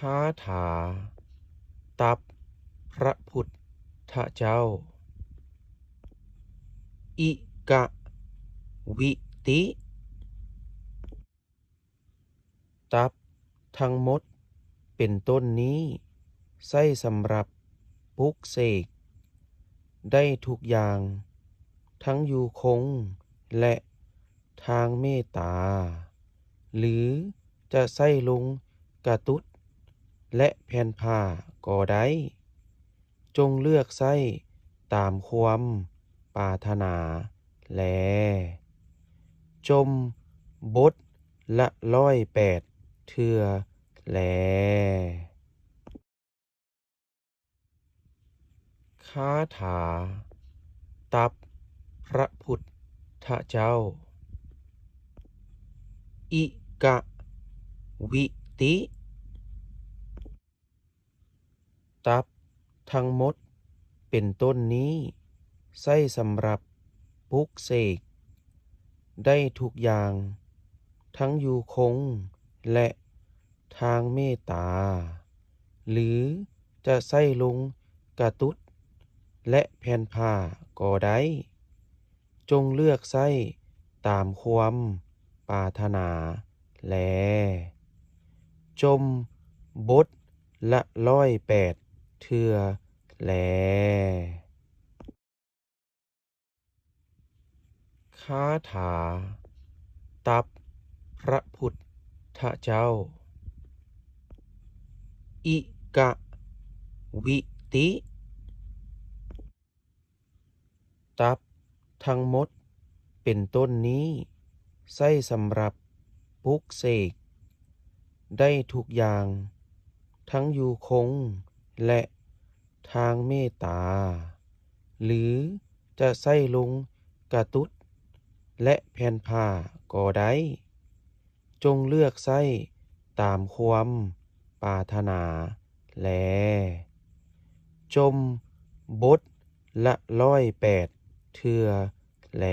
ຄາຖາ ຕັບພະພຸດທະເຈົ້າ ອິກະວິຕິ ຕັບທັງໝົດເປັນຕົ້ນນີ້ ໃຊ້ສຳລັບປຸກເສກໄດ້ທຸກຢ່າງ ທັງຢູ່ຄົງ ແລະ ທາງເມດຕາ ຫຼື ຈະໃຊ້ລົງກະຕຸດ ແລະ ແຜ່ນຜ້າກໍໄດ້. ຈົ່ງເລືອກໃຊ້ຕາມຄວາມປາດຖະໜາແລ. ຈົ່ມບົດລະຮ້ອຍແປດເທື່ອແລ. ຄາຖາ ຕັບພະພຸດທະເຈົ້າ ອິກະວິຕິ ຕັບທັງໝົດເປັນຕົ້ນນີ້ ໃຊ້ສຳລັບປຸກເສກໄດ້ທຸກຢ່າງ ທັງຢູ່ຄົງ ແລະ ທາງເມດຕາ ຫຼື ຈະໃຊ້ລົງກະຕຸດ ແລະ ແຜ່ນຜ້າກໍໄດ້. ຈົ່ງເລືອກໃຊ້ຕາມຄວາມປາດຖະໜາແລ. ຈົ່ມບົດລະຮ້ອຍແປດເທື່ອແລ. ຄາຖາ ຕັບພະພຸດທະເຈົ້າ ອິກະວິຕິ ຕັບທັງໝົດເປັນຕົ້ນນີ້ ໃຊ້ສຳລັບປຸກເສກໄດ້ທຸກຢ່າງ ທັງຢູ່ຄົງ ແລະ ທາງເມດຕາ ຫຼື ຈະໃຊ້ລົງກະຕຸດ ແລະ ແຜ່ນຜ້າກໍໄດ້. ຈົ່ງເລືອກໃຊ້ຕາມຄວາມປາດຖະໜາແລ. ຈົ່ມບົດລະຮ້ອຍແປດເທື່ອແລ.